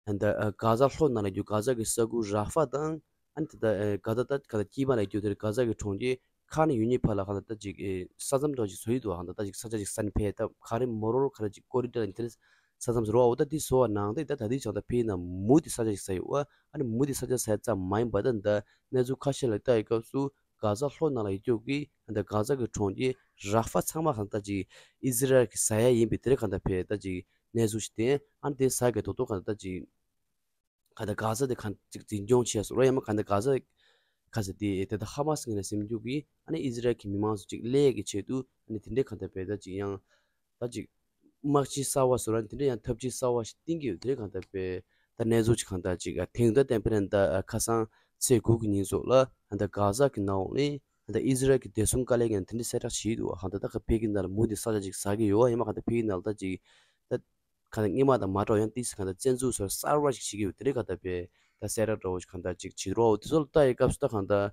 ད་ལྟ་གྷ་ཟ་ལྷོ་ནང་ལ་རྒྱུ་གྷ་ཟ་གི་ས་ཁུལ་ར་ཧྥ་དང་ཨ་ནི་ད་ལྟ་གྷ་ཟ་ད་གྷ་ཟ་དཀྱིལ་མ་ལ་རྒྱུ་དེར་གྷ་ཟ་གི་གྲོང་ཁྱེར་ཁཱན་ཡུ་ནིས་བར་ལ་གང་ལྟར་ད་ཅིག་ས་མཚམས་འདྲ་ཅིག་བཟོ་ཡི་འདུག་གང་ལྟར་ད་ཅིག་ས་ཆ་ཅིག་ས་ནས་ཕེབས་ད་ག་རེ་མོ་རོ་རོ་ག་རེ་ཅིག་ཀོ་རི་ཌོར་ཨིན་ཊར་ནེ་ཤ་ནལ་ས་མཚམས་བཟོ་རོགས་འོ། ད་དེ་བཟོ་བ་ནང་དེ་ད་ད་དེ་ཅང་ད་ཕེབས་ན་མུ་མཐུད་ས་ཆ་ཅིག་ཟ་ཡོད་པ། ཨ་ནི་མུ་མཐུད་ས་ཆ་ཟ་ཡ་ཙམ་མ་ཡིན་པ་ད་ད་གནས་ཚུལ་ཁ་ཤས་ལ་ལྟ་ཡི་སྐབས་སུ་གྷ་ཟ་ལྷོ་ནང་ལ་ཡོད་རྒྱུ་གི་ད་གྷ་ཟ་གི་གྲོང་ཁྱེར་ར་ཧྥ་ཚང་མ་གང་ལྟར་ཅིག་ཨི་ཟི་རལ་གྱི་ཟ་ཡ་ཡིན་པའི་དེ་རེད་གང་ལྟར་ཕེབས་ད་ཅིག་གནས་ཚུལ་ཞིག་བསྟན། ཨ་ནི་དེ་ཟ་གི་དོ་དོ་གང་ལྟར་ཅིག་གང་ལྟར་གྷ་ཟ་དེ་གང་ཅིག་འཛིན་སྐྱོང་བྱས་སོང་ར། ཡང་མ་གང་ལྟར་གྷ་ཟ་ག་ཟེར་དེ་དེ་ད་ཧ་མ་སི་ངོས་ནས་ཟིན་རྒྱུ་གི་ཨ་ནི་ཨི་ཟི་རལ་གྱི་མི་མང་ཚོ་ཅིག་ལས་ཀྱི་ཆེད་དུ་ཨ་ནི་དེ་འདྲའི་གང་ལྟར་བས་ད་ཅིག་ཡང་ད་ཅིག་དམག་ཆས་གསར་བ་བཟོ་ར་དེ་འདྲའི་ཡང་ཐབས་ཇུས་གསར་བ་ཞིག་བཏིང་གི་ཡོད། དེ་འདྲའི་གང་ལྟར་བས་ད་གནས་ཚུལ་ཅིག་གང་ལྟར་ཅིག་ཐེངས་ད་བསྟན་པ་རེད། ད་ཁ་སང་ཚེས་དགུ་གི་ཉིན་སོགས་ལ་ད་གྷ་ཟ་གི་ནང་ནས་ད་ཨི་ཟི་རལ་གྱི་བདེ་སྲུང་བཀའ་བློན་ངོས་ནས་དེ་འདྲའི་གསལ་བསྒྲགས་བྱས་འདུག་གང་ལྟར་ད་ག་ཕེབས་ཀྱི་ནང་ལ་མུ་མཐུད་ས་ཆ་ཅིག་ཟ་གི་ཡོད། ཡང་མ་གང་ལྟར་ཕེབས་ཀྱི་ནང་ལ་ད་ཅིག་ད་གང་ལྟར་སྔོན་མ་དང་མ་འདྲ་བ་ཡང་ཏིས་གང་ལྟར་བཙན་འཛུལ་སོགས་གསར་བ་ཞིག་བྱེད་ཀྱི་ཡོད། དེ་འདྲའི་གང་ལྟར་བས་ད་གསལ་བསྒྲགས་འདྲ་བོ་ཞིག་གང་ལྟར་ཅིག་བྱེད་རོགས། དེ་ཚོ་ལ་ལྟ་ཡི་སྐབས་སུ་ད་གང་ལྟར་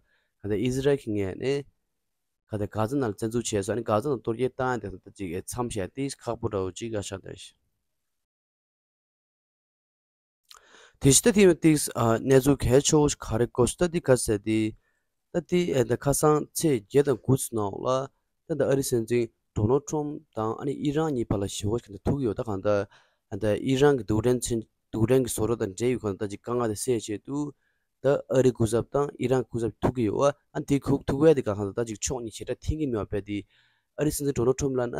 གང་ལྟར་ཨི་ཟི་རལ་གྱི་ངོས་ནས་གང་ལྟར་གྷ་ཟ་ནང་ལ་བཙན་འཛུལ་བྱས་སོང་། ཨ་ནི་གྷ་ཟ་ནང་གཏོར་རྒོལ་བཏང་ཡ་དེ་གང་ལྟར་ཅིག་མཚམས་བཞག་ཏིས་ཁག་པོ་འདྲ་བོ་ཅིག་ཨ་ཆགས་བསྡད་ཤག་དེ་བཞིན་ད་དེ་ཡང་ཏིས་ཨ་གནས་ཚུལ་གལ་ཆེ་བོ་ཞིག་ག་རེ་གོ་སོང་ད་དེ་ག་ཟེར་དེ། ད་དེ་ཨ་ད་ཁ་སང་ཚེས་བརྒྱད་དང་དགུ་ཚོ་ནང་ལ་ད་ད་ཨ་རིའི་སྲིད་འཛིན་ཌོ་ནལ་ཊམ་དང་ཨ་ནི་ཨི་རན་གཉིས་བར་ལ་ཞི་བ་ཞིག་ག་འདྲ་ཐུག་གི་ཡོད། ད་གང་ལྟར་ཨ་ད་ཨི་རན་གྱི་རྡུལ་ཕྲན་ཚན་རྡུལ་ཕྲན་གྱི་བཟོ་གྲྭ་དང་འབྲེལ་ཡོད་གང་ལྟར་ཅིག་དཀའ་ངལ་དེ་སེལ་ཆེད་དུ་ད་ཨ་རིའི་སྐུ་ཚབ་དང་ཨི་རན་སྐུ་ཚབ་ཐུག་གི་ཡོད་པ། ཨ་དེ་ཁུག་ཐུག་པའི་དེ་གང་ལྟར་ད་ཅིག་ཕྱོགས་གཉིས་ཞེ་དྲག་མཐུན་གྱི་མེད་པ་བས་དེ་ཨ་རིའི་སྲིད་འཛིན་ཌོ་ནལ་ཊམ་ལབ་ན།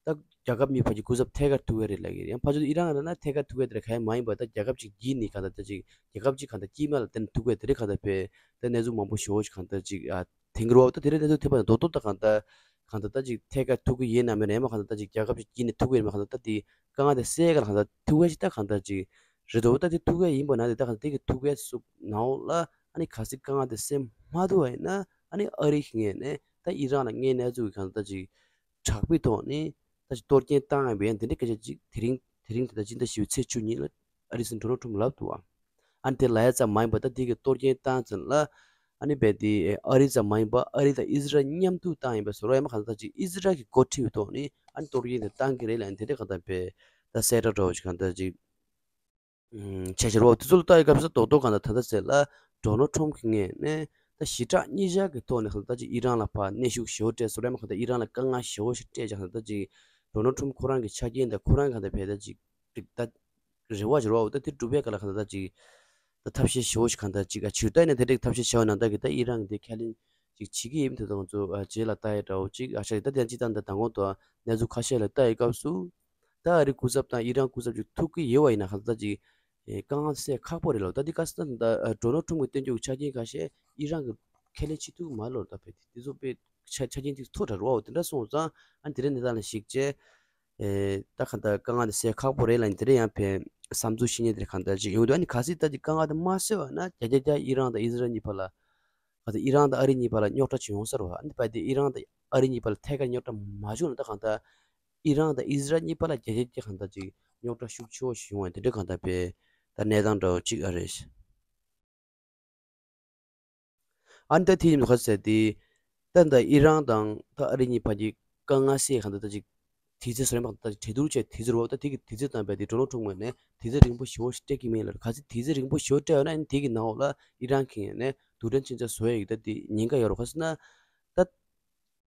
ད་རྒྱལ་ཁབ་གཉིས་བར་གྱི་སྐུ་ཚབ་ཐད་ཀར་ཐུག་གི་རེད་ལབ་ཀྱི་རེད། ཡང་ཕར་ཕྱོགས་ཨི་རན་ལབ་ན་ཐད་ཀར་ཐུག་གི་དེ་རེད་ག་ཡང་མ་ཡིན་པ་ད་རྒྱལ་ཁབ་ཅིག་བརྒྱུད་ནས་གང་ལྟར་ད་ཅིག་རྒྱལ་ཁབ་ཅིག་གང་ལྟར་དཀྱིལ་མ་ལ་བརྟེན་ཐུག་གི་དེ་རེད་གང་ལྟར་བས་ད་གནས་ཚུལ་མང་པོ་ཞེ་པོ་ཞིག་གང་ལྟར་ཅིག་ཨ་ཐོན་གྱི་རེད་པ། ད་དེ་རེད་གནས་ཚུལ་ཐོན་པ་ན་རྡོག་རྡོག་ད་གང་ལྟར་གང་ལྟར་ད་ཅིག་ཐད་ཀར་ཐུག་གི་ཡིན་ནམ་མིན་ནམ་ཡང་མ་གང་ལྟར་ད་ཅིག་རྒྱལ་ཁབ་ཅིག་བརྒྱུད་ནས་ཐུག་གི་ཡིན་ནམ་གང་ལྟར་ད་དེ་དཀའ་ངལ་དེ་སེལ་ག་ལ་གང་ལྟར་ཐུག་གི་ཞིག་ད་གང་ལྟར་ཅིག་རེད་འདུག་ད་དེ་ཐུག་གི་ཡིན་པ་ན་དེ་ད་གང་ལྟར་དེ་གི་ཐུག་གི་སུབ་ནའོ་ལ་ཨ་ནི་གལ་སྲིད་དཀའ་ངལ་དེ་སེལ་མ་ཐུབ་པ་ཡིན་ན་ཨ་ནི་ཨ་རི་གི་ངོས་ནས་ད་ཨི་རན་ལ་དངོས་གནས་ཚུལ་གི་གང་ལྟར་ཅིག་དྲག་པོའི་ཐོག་ནས་ད་ཅིག་གཏོར་སྐྱོན་བཏང་ཡང་བས་འདི་འདྲའི་སྐད་ཆ་ཅིག་དེ་རིང་དེ་རིང་དེ་ལྟར་སྤྱི་ཟླ་བཞི་པའི་ཚེས་བཅུ་གཉིས་ལ་ཨ་རིའི་སྲིད་འཛིན་ཌོ་ནལ་ཊམ་ལབ་འདུག་བ། ཨ་ནི་དེ་ལབ་ཡ་ཙམ་མ་ཡིན་པར་ད་འདི་གི་གཏོར་སྐྱོན་བཏང་ཙམ་ལ་ཨ་ནི་བས་དེ་ཨ་རི་ཙམ་མ་ཡིན་པར་ཨ་རི་དང་ཨི་ཟི་རལ་མཉམ་དུ་བཏང་ཡིན་པས་བཟོ་རོགས་ཡང་མ་གང་ལྟར་ཅིག་ཨི་ཟི་རལ་གྱི་འགོ་ཁྲིད་པའི་ཐོག་ནས་ཨ་ནི་གཏོར་སྐྱོན་དེ་བཏང་གི་རེད་ལབ་ནས་དེ་འདྲ་གང་ལྟར་བས་ད་གསལ་བསྒྲགས་འདྲ་བོ་ཞིག་གང་ལྟར་ཅིག་བྱས་བྱས་རོགས། དེ་ཚོ་ལ་ལྟ་ཡི་སྐབས་སུ་རྡོག་རྡོག་གང་ལྟར་ད་ལྟ་ཟེར་ལ་ཌོ་ནལ་ཊམ་གྱི་ངོས་ནས་ད་ཞི་དྲག་གཉིས་ཆར་གྱི་ཐོག་ནས་གང་ལྟར་ཅིག་ཨི་རན་ལ་ཕར་གནོན་ཤུགས་ཞེ་པོ་སྤྲད་སོང་རེད་མ་གང་ལྟར་ཨི་རན་ལ་དཀའ་ངལ་ཞེ་པོ་ཞིག་སྤྲད་ཀྱང་གང་ལྟར་ཅིག་ཌོ་ནལ་ཊམ་ཁོ་རང་གི་ཆ་རྐྱེན་དང་ཁོ་རང་གི་གང་ལྟར་བས་ད་ཅིག་ད་རེ་བ་ཞིག་རོགས་ད་དེ་སྒྲུབ་པའི་སྐབས་ལ་གང་ལྟར་ཅིག་ད་ཐབས་ཤེས་ཞེ་པོ་ཞིག་གང་ལྟར་ཅིག་ཨ་ཇུས་ད་ནས་དེ་འདྲའི་ཐབས་ཤེས་བྱས་པ་ན་ད་གི་ད་ཨི་རན་གྱི་དེ་ཁས་ལེན་ཅིག་བྱེད་ཀྱི་ཡིན་དེ་དང་ཚོ་རྗེས་ལ་ལྟ་ཡི་འདྲ་བོ་ཅིག་ཨ་ཤ་ད་དེ་ཅིག་ད་ད་དང་གོང་དུ་གནས་ཚུལ་ཁ་ཤས་ལ་ལྟ་ཡི་སྐབས་སུ། ད་ཨ་རི་སྐུ་ཚབ་དང་ཨི་རན་སྐུ་ཚབ་ཅིག་ཐུག་གི་ཡོད་པ་ཡིན་ན་གང་ལྟར་ཅིག་ཨེ་དཀའ་ངལ་སེལ་ཁག་པོ་རེད་ལོ། ད་འདི་ག་ས་ད་ཨ་ཌོ་ནལ་ཊམ་གི་སྟོན་རྒྱུ་གི་ཆ་རྐྱེན་ཁ་ཤས་ཨི་རན་གི་ཁས་ལེན་བྱེད་ཐུབ་ཀྱི་མ་རེད་ལོ། ད་བས་དེ་ཚོ་དཔེ་ཆ་ཆ་རྐྱེན་ཅིག་མཐོ་དྲགས་རེད་བ། དེ་འདྲ་སོང་ཙང་ཨ་དེ་རིང་གནས་སྟངས་ལ་གཞིགས་བྱས་ཨེ་ད་གང་ལྟར་དཀའ་ངལ་དེ་སེལ་ཁག་པོ་རེད་ལབ་ནས་དེ་རིང་ཡང་བས་བསམ་ཚུལ་བཤད་མཁན་དེ་གང་ལྟར་ཅིག་ཡོང་འདུག་ཨ་ནི་གལ་སྲིད་ད་ཅིག་དཀའ་ངལ་དེ་མ་སེལ་བ་ན་བརྒྱ་ཆ་བརྒྱ་ཨི་རན་དང་ཨི་ཟི་རལ་གཉིས་བར་ལ་ག་ཚོད་ཨི་རན་དང་ཨ་རི་གཉིས་བར་ལ་རྙོག་དྲ་ཅིག་ཡོང་ས་རེད་བ། ཨ་ནི་བས་དེ་ཨི་རན་དང་ཨ་རི་གཉིས་བར་ལ་ཐད་ཀར་རྙོག་དྲ་མ་བྱུང་ན་ད་གང་ལྟར་ཨི་རན་དང་ཨི་ཟི་རལ་གཉིས་བར་ལ་བརྒྱ་ཆ་བརྒྱ་གང་ལྟར་ཅིག་རྙོག་དྲ་ཤུགས་ཆེ་བོ་ཞིག་ཡོང་བ་དེ་འདྲ་གང་ལྟར་བས་ད་གནས་སྟངས་འདྲ་བོ་ཅིག་ཨ་རེད། ཨ་ནི་ད་དེ་ཡིན་ག་ཟེར་ཏེ། ད་ད་ཨི་རན་དང་ད་ཨ་རི་གཉིས་བར་གྱི་དཀའ་ངལ་སེལ་གང་ལྟར་ད་ཅིག་དུས་ཚོད་སོ་རེ་མ་ད་གྲོས་བསྡུར་བྱས་དུས་ཚོད་རོ། ད་དེ་གི་དུས་ཚོད་དང་བས་དེ་ཌོ་ནལ་ཊམ་ངོས་ནས་དུས་ཚོད་རིང་པོ་ཞེ་པོ་ཞིག་སྤྲད་ཀྱི་མེད་ལ། གལ་སྲིད་དུས་ཚོད་རིང་པོ་ཞེ་པོ་སྤྲད་ཡོད་ན་ཨ་ནི་དེ་གི་ནང་འོག་ལ་ཨི་རན་གྱི་ངོས་ནས་རྡུལ་ཕྲན་མཚོན་ཆ་བཟོ་ཡ་ཡོད་ད་དེ་ཉེན་ཁ་ཡོད་རོ། ག་ཟེར་ན་ད།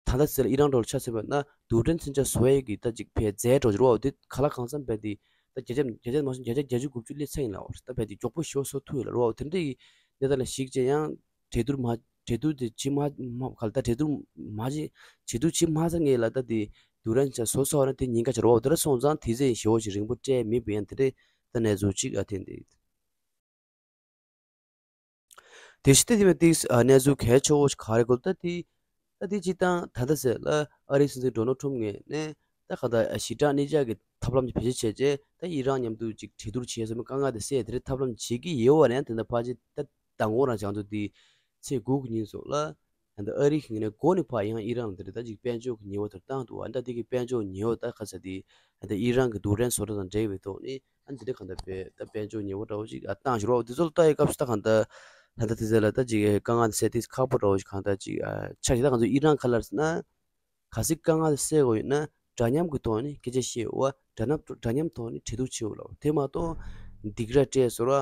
ད་ལྟ་ཟེར་ལ་ཨི་རན་འགྲོ་ལ་ཆ་མཚོན་པ་ན་རྡུལ་ཕྲན་མཚོན་ཆ་བཟོ་ཡས་ཀྱི་ད་ཅིག་ཕའི་རྫས་འགྲོ་ཅིག་རོ། དེ་ག་ལ་གང་འཚམ་བས་དེ་ད་བརྒྱ་ཆ་བརྒྱ་ཆ་མ་སོང་བརྒྱ་ཆ་བརྒྱད་ཅུ་དགུ་བཅུ་སླེབས་ཚར་ཡིན་ལ། འོ་ད་བས་དེ་མགྱོགས་པོ་ཞེ་པོ་བཟོ་ཐུབ་ཡོད་ལ་རོ། དེ་འདྲ་ཡི་གནས་སྟངས་ལ་གཞིགས་བྱས་ཡང་གྲོས་བསྡུར་མ་གྲོས་བསྡུར་དེ་བྱེད་མ་མ་ག་ལ་ད་གྲོས་བསྡུར་མ་བྱེད་གྲོས་བསྡུར་བྱེད་མ་ཚར་ངེས་ལ་ད་དེ་ སྡུག་རན་ཆ་བཟོ་ཚར་བ་ན་དེ་ཉེན་ཁ་ཆེ་རུ་བ་དེ་ར་སོང་ཙང་དེ་ཚེ་ཞེ་བོ་ཞིག་རིང་པོ་སྤྲད་མེད་པའི་ཡང་དེ་རེད། ད་གནས་ཚུལ་གཅིག་ཨ་ཐེན་དེ། དེ་ཤི་ཏེ་དེ་མ་ཏིག་གནས་ཚུལ་གལ་ཆེ་བོ་ཞིག་ག་རེ་གོ་ད་དེ། ད་དེ་སྤྱི་བཏང་ད་ལྟ་ཟེར་ལ་ཨ་རིའི་སྲིད་འཛིན་ཌོ་ནལ་ཁྲོམ་ངོས་ནས་ད་ག་ད་ཞི་དྲག་གནས་འཇགས་ཀྱི་ཐབས་ལམ་གྱི་བེད་སྤྱོད་བྱས་རྗེས་ད་ཨི་རན་མཉམ་དུ་ཅིག་གྲོས་བསྡུར་བྱས་ཟེར་མི་དཀའ་ངལ་དེ་སེལ་དེ་རིགས་ཐབས་ལམ་བྱེད་ཀྱི་ཡོད་པ་ནས་དེ་འདྲ་ཕལ་ཆེར་ད་མདང་དགོང་རང་བྱང་དུ་དེ་ཚེས་དགུ་གི་ཉིན་སོགས་ལ་ད་ལྟ་ཨ་རི་གི་ངོས་ནས་འགོ་ནས་ཕར་ཡང་ཨི་རན་ལ་དེ་རིགས་ད་ཅིག་དཔལ་འབྱོར་གྱི་ཉེས་པ་དེ་བཏང་འདུག་ཨ་ད་དེ་གི་དཔལ་འབྱོར་ཉེས་པ་ད་ག་ས་དེ་ད་ལྟ་ཨི་རན་གྱི་རྡུལ་ཕྲན་བཟོ་གྲྭ་དང་འབྲེལ་བའི་ཐོག་ནས། ཨ་འདི་འདྲ་གང་ལྟར་བས་ད་དཔལ་འབྱོར་ཉེས་པོ་འདྲ་བོ་ཅིག་ཨ་བཏང་ཞོར་བ་འདི་ཚོ་ལ་ལྟ་ཡི་སྐབས་སུ་ད་གང་ལྟར་ད་ལྟ་དེ་ཚོ་ལ་ད་ཅིག་དཀའ་ངལ་སེལ་ཏེ་ཁག་པོ་འདྲ་བོ་ཞིག་གང་ལྟར་ཅིག་ཨ་ཆགས་ཤིག་ད་ང་ཚོ་ཨི་རན་ཁ་ལར་ཟེར་ན་ག་ཚོད་དཀའ་ངལ་སེལ་དགོས་ཡོད་ན་འདྲ་མཉམ་གྱི་ཐོག་ནས་སྐད་ཆ་བཤད་འོ་འདྲ་མཉམ་འདྲ་མཉམ་ཐོག་ནས་གྲོས་བསྡུར་བྱེད་འོ་ལ་དེ་མ་གཏོགས་སྡིགས་ར་སྤྲད་ཟེར་བ་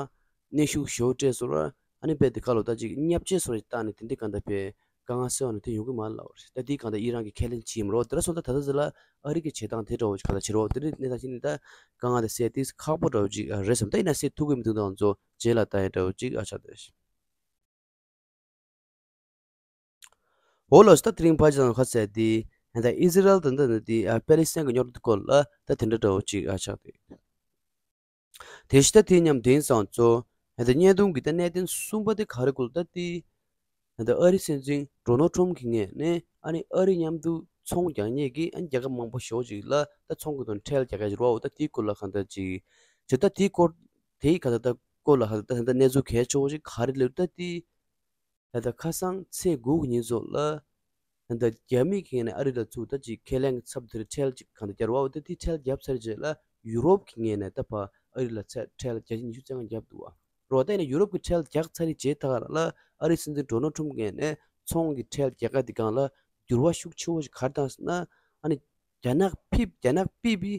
གནོན་ཤུགས་ཞོ་སྤྲད་ཟེར་བ་ཨ་ནི་དཔེ་དེ་ཁ་ལོ་ད་ཅིག་བརྙས་བཅོས་ཟེར་བ་ཞིག་བཏང་ནས་དེ་འདྲ་གང་ལྟར་བས། དཀའ་ངལ་སེལ་བ་ནི་དེ་ཡོང་གི་མ་རེད་ལབ་པ་རེད། ད་དེའི་སྒང་དུ་ཨི་རན་གྱི་ཁས་ལེན་བྱེད་མི་རོགས་དེ་འདྲ་སོང་ཙང་ད་ལྟ་ཟེར་ལ་ཨ་རི་གི་བྱེད་སྟངས་དེ་འདྲ་བོ་ཞིག་ག་ལ་བྱེད་རོགས་དེ་འདྲའི་གནས་སྟངས་ཤིག་ནི་ད་དཀའ་ངལ་དེ་སེལ་ཏེ་ཁག་པོ་འདྲ་བོ་ཅིག་རེད་བསམ། ད་ཡིན་ན་སེལ་ཐུབ་ཀྱི་མི་འདུག་ད་ང་ཚོ་རྗེས་ལ་ལྟ་ཡ་འདྲ་བོ་ཅིག་ཨ་ཆགས་བསྡད་ཤག་འོ་ལགས་སོ། ད་དེ་རིང་ཕལ་ཆེར་ཁ་གསལ་དེ་ད་ཨི་ཟི་རལ་དང་ད་དེ་པེ་ལི་སི་ཐན་གྱི་རྙོག་དྲ་སྐོར་ལ་ད་དེ་འདྲ་འདྲ་བོ་ཅིག་ཨ་ཆགས་བསྡད། དེ་བཞིན་ད་དེ་མཉམ་དེང་སང་ཚོ་ད་བརྙན་ཐུང་གི་ད་གནད་དོན་གསུམ་པ་དེ་ག་རེ་གོ་ལ་ད་དེ་ད་ཨ་རི་སྲིད་འཛིན་ཌོ་ནལ་ཁྲོམ་གྱི་ངོས་ནས་ཨ་ནི་ཨ་རི་མཉམ་དུ་ཚོང་རྒྱག་མཁན་གྱི་ཨ་ནི་རྒྱལ་ཁབ་མང་པོ་ཞེ་པོ་ཅིག་ལ་ད་ཚོང་གི་ཐོག་ནས་ཁྲལ་རྒྱག་ག་ཞིག་རེད་བ། འོ་ད་དེའི་སྐོར་ལ་གང་ལྟར་ཅིག་ཅིག་ད་དེའི་སྐོར་དེའི་གང་ལྟར་ད་སྐོར་ལ་གང་ལྟར་ད་གནས་ཚུལ་གལ་ཆེ་བོ་ཞིག་ག་རེ་ལབ་ད་དེ། ད་ལྟ་ཁ་སང་ཚེས་དགུ་གི་ཉིན་སོགས་ལ། ད་ལྟ་རྒྱ་མི་གི་ངོས་ནས་ཨ་རི་ལ་ཚུར་ད་ཅིག་ཁས་ལེན་གྱི་ཚབ་དེར་ཁྲལ་ཅིག་གང་ལྟར་བསྐྱར་བ་འོ་ད་དེ་ཁྲལ་བརྒྱབ་ཚར་རྗེས་ལ་ཡུ་རོབ་ཀྱི་ངོས་ནས་ད་ཕར་ཨ་རི་ལ་ཚད་ཁྲལ་བརྒྱ་ཆ་ཉི་ཤུ་རྩ་ལྔ་བརྒྱབ་འདུག་བ། རོ་ད་ཡིན་ན་ཡུ་རོབ་ཀྱི་ཁྲལ་རྒྱག་ཚར་རྗེས་ད་ག་ལ་ཨ་རི་སྲིད་འཛིན་ཌོ་ནལ་ཁྲོམ་གྱི་ངོས་ནས་ཚོང་གི་ཁྲལ་རྒྱག་ག་དེ་སྒང་ལ་འགྱུར་བ་ཤུགས་ཆེ་བོ་ཞིག་ག་རེ་བཏང་ཟེར་ན། ཨ་ནི་རྒྱ་ནག་ཕིབ་རྒྱ་ནག་ཕིབ་པའི་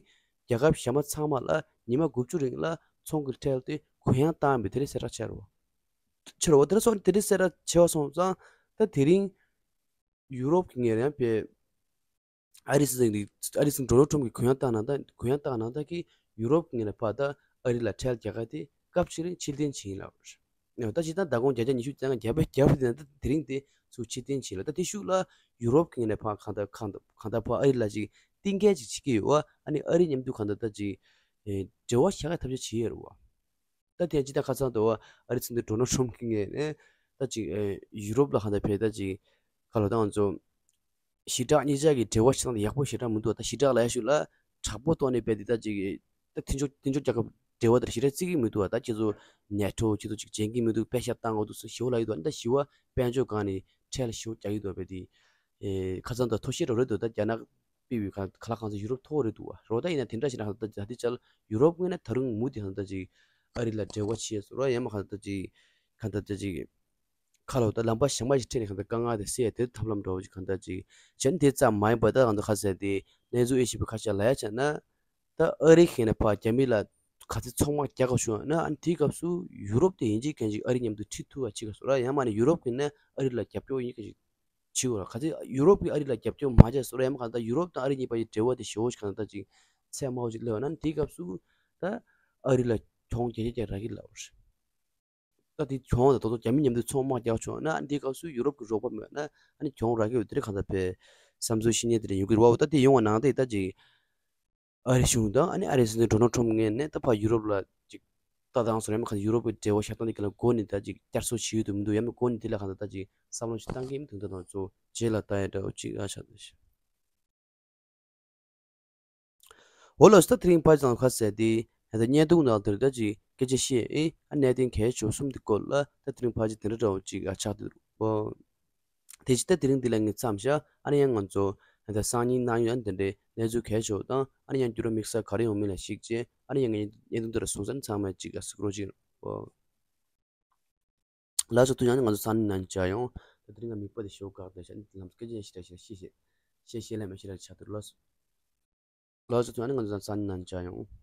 རྒྱལ་ཁབ་གཞན་པ་ཚང་མ་ལ་ཉི་མ་དགུ་བཅུ་རིང་ལ་ཚོང་གི་ཁྲལ་དེ་གུ་ཡངས་བཏང་བའི་དེ་རིང་གསལ་བསྒྲགས་བྱས་རོ། ཕྱིར་འོ་དེ་ར་སོང་དེ་རིང་གསལ་བསྒྲགས་བྱས་པ་སོང་ཙང་ད་དེ་རིང་ཡུ་རོབ་ཀྱི་ངོས་ནས་ཡང་པའི་ཨ་རི་སྲིད་འཛིན་ཨ་རི་སྲིད་འཛིན་ཌོ་ནལ་ཁྲོམ་གྱི་གུ་ཡངས་བཏང་གནང་སྟངས་གུ་ཡངས་བཏང་གནང་སྟངས་ཀྱིས་ཡུ་རོབ་ཀྱི་ངོས་ནས་ཕར་ད་ཨ་རི་ལ་ཁྲལ་རྒྱག་ག་དེ་སྐབས་ཤིག་རིང་ཕྱིར་འཐེན་བྱེད་ཡིན་ལབ་རེད། ད་ཇི་ལྟར་ཟླ་གོང་བརྒྱ་ཆ་ཉི་ཤུ་རྩ་ལྔ་བརྒྱབ་པའི་རྒྱབ་དེ་ད་དེ་རིང་དེ་ཚུར་ཕྱིར་འཐེན་བྱེད་ལ་ད་དེ་ཤུགས་ལ་ཡུ་རོབ་ཀྱི་ངོས་ནས་ཕར་གང་ལྟར་གང་ལྟར་གང་ལྟར་ཕར་ཨ་རི་ལ་ཅིག་གཏིང་སྐྱེལ་ཅིག་བྱེད་ཀྱི་ཡོད་བ། ཨ་ནི་ཨ་རི་མཉམ་དུ་གང་ལྟར་ད་ཅིག་འབྲེལ་བ་བཞག་ག་ཐབས་ཤེས་བྱེད་ཡོད་རེད་བ། ད་དེ་ཡང་ཅི་ལྟར་ཁ་སང་དུ་བ་ཨ་རི་སྲིད་འཛིན་ཌོ་ནལ་ཁྲོམ་གྱི་ངོས་ནས་ད་ཅིག་ཨེ་ཡུ་རོབ་ལ་གང་ལྟར་ཕེབས་ད་ཅིག་ག་ལ་ད་ང་ཚོ་ཞི་དྲག་གཉིས་ཆར་གྱི་འབྲེལ་བ་ཞིག་དང་ཡག་པོ་ཞེ་དྲག་མི་འདུག་ད་ཞི་དྲག་ལ་ཡ་ཤུ་ལ་དྲག་པོ་ཐོག་ནས་རྦད་དེ་ད་ཅིག་ད་མཐུན་ཕྱོགས་མཐུན་ཕྱོགས་རྒྱལ་ཁབ་འབྲེལ་བ་དེར་ཞེ་དྲག་བརྩི་གི་མི་འདུག་ད་ཁྱེད་ཚོ་ནེ་ཊོ་ཁྱེད་ཚོ་ཅིག་བྱེད་ཀྱི་མི་འདུག་པད་ཤག་བཏང་འོ་འདུག་ཟེར་ཞི་བ་ལ་ཡོད་འདུག་ད་ཞི་བ་དཔལ་འབྱོར་སྒང་ནས་ཁྲལ་ཞི་བ་རྒྱག་གི་འདུག་རྦད་དེ་ཁ་སང་ད་ཐོ་ཤེས་རོ་རེད་འདུག་ད་རྒྱ་ནག་པི་བི་ག་ག་ལ་གང་ཚ་ཡུ་རོབ་མཐོ་བོ་རེད་འདུག་བ། རོ་ད་ཡིན་ན་དེ་འདྲ་ཞིག་ན་གང་ལྟར་ད་དེ་ཅལ་ཡུ་རོབ་ངོས་ན་ད་རུང་མུ་དེ་གང་ལྟར་ཅིག་ཨ་རི་ལ་འབྲེལ་བ་བྱེད་སོ་རོ་ཡང་མ་གང་ལྟར་ཅིག་གང་ལྟར་ཅིག་ཁ་ལོ་ད་ལམ་པ་གཞན་པ་ཞིག་ཁྲིད་ནས་གང་ལྟར་དཀའ་ངལ་དེ་སེལ་ཡ་དེ་ཐབས་ལམ་འདྲ་བོ་ཅིག་གང་ལྟར་ཅིག་བྱས་ན་དེ་ཙམ་མ་ཡིན་པ་ད་གང་ལྟར་ཁ་གསལ་དེ་གནས་ཚུལ་ཨེ་ཤེས་པའི་ཁ་ཤས་ལ་ཡ་བྱས་ན་ད་ཨ་རི་ཁེ་ནས་ཕ་རྒྱ་མི་ལ་ག་ཚོད་ཚོང་དམག་རྒྱག་དགོས་བྱུང་ན་ཨ་ནི་དེའི་སྐབས་སུ་ཡུ་རོབ་དེ་ཡིན་གཅིག་མཁན་གཅིག་ཨ་རི་མཉམ་དུ་ཁྲིད་ཐུབ་པ་བྱེད་དགོས་སོ་ར་ཡང་མ་ནི་ཡུ་རོབ་ཀྱི་ནས་ཨ་རི་ལ་རྒྱབ་སྐྱོར་ཡིན་མཁན་གཅིག་བྱེད་དགོས་ར། ག་ཚོད་ཡུ་རོབ་ཀྱིས་ཨ་རི་ལ་རྒྱབ་སྐྱོར་མ་བྱས་སོ་ར་ཡང་མ་གང་ལྟར་ཡུ་རོབ་དང་ཨ་རི་གཉིས་བར་གྱི་འབྲེལ་བ་དེ་ཞེ་བོ་ཞིག་གང་ལྟར་ཅིག་ཚད་དམའ་བོ་ཞིག་སླེབས་པ་ན་དེའི་སྐབས་སུ་ད་ཨ་རི་ལ་གྱོང་རྒྱ་ཆེ་རྒྱག་རག་གི་ལབ་རེད། ད་དེ་གྱོང་དང་ད་དུང་རྒྱ་མི་མཉམ་དུ་ཚོང་དམག་རྒྱག་བྱུང་ན་དེའི་སྐབས་སུ་ཡུ་རོབ་ཀྱི་རོགས་པ་མེད་ན་ཨ་ནི་གྱོང་རག་གི་ཡོད། དེ་རེད་གང་ལྟར་བས་བསམ་ཚུལ་བཤད་མཁན་དེ་རེད་ཡོང་གི་རེད་བ། ད་དེ་ཡོང་བ་ནང་དེ་ད་ཅིག་ཨ་རི་གཞུང་དང་ཨ་ནི་ཨ་རིའི་སྲིད་འཛིན་ཌོ་ནལ་ཁྲོམ་ངོས་ནས་ད་ཕར་ཡུ་རོབ་ལ་ཅིག་ལྟ་སྟངས་སོགས་ཡང་མིན་གང་ཡུ་རོབ་ཀྱི་འབྲེལ་བ་བཞག་སྟངས་དེ་ག་ལ་འགོ་ནས་ད་ཅིག་བསྐྱར་གསོ་བྱེད་ཡོད་དུ་མི་འདུག་ཡང་མིན་འགོ་ནས་དེ་ལ་གང་ལྟར་ད་ཅིག་བསམ་བློ་ཞིག་བཏང་གི་མི་འདུག་ད་ང་ཚོ་རྗེས་ལ་ལྟ་ཡ་འདྲ་བོ་ཅིག་ཨ་ཆགས་འདུག་འོ་ལགས་སོ། ད་དེ་རིང་ཕལ་ཆེར་ཁ་གསལ་དེ་ད་བརྙན་ཐུང་ནང་དེར་ད་ཅིག་སྐད་ཆ་བཤད་ཨེ་ཨ་གནད་དོན་གལ་ཆེ་བ་གསུམ་དེ་སྐོར་ལ་ད་དེ་རིང་ཕལ་ཆེར་དེ་འདྲ་འདྲ་བོ་ཅིག་ཨ་ཆགས་འདུག་ཨོ། དེ་ཕྱི་ད་དེ་རིང་འདི་ལ་ངས་མཚམས་བཞག་ཨ་ནི་ཡང་ང་ཚོ་ད་སང་ཉིན་གནངས་ཉིན་ཨ་ནི་དེ་འདྲའི་གནས་ཚུལ་གལ་ཆེ་བ་དང་ཨ་ནི་ཡང་འགྱུར་བ་དམིགས་བསལ་ག་རེ་ཡོང་མིན་ལ་གཞིགས་བྱས་ཨ་ནི་ཡང་ངས་བརྙན་ཐུང་འདི་ལ་བཟུང་ས་ནི་ཚང་མ་ཅིག་ཨ་གཟིགས་རོགས་གྱིས། ཨོ། ལགས་སོ། ཐུགས་རྗེ་གནང་། ང་ཚོ་སང་ཉིན་ནང་བྱ་ཡོང་། ད་དེ་རིང་ང་མིག་པ་དེ་ཞོག་གག་དེ་བྱ་ནི་ལམ་སྐད་ཆ་ཞིག་ར་ཞིག་ར་ཤེས་ཤེས་ཤེས་ཤེས་ལ་མ་ཤེས་ར་ཆགས་འདུག་ལགས་སོ། ལགས་སོ། ཐུགས་རྗེ་གནང་། ང་ཚོ་སང་ཉིན་ནང་བྱ་ཡོང་།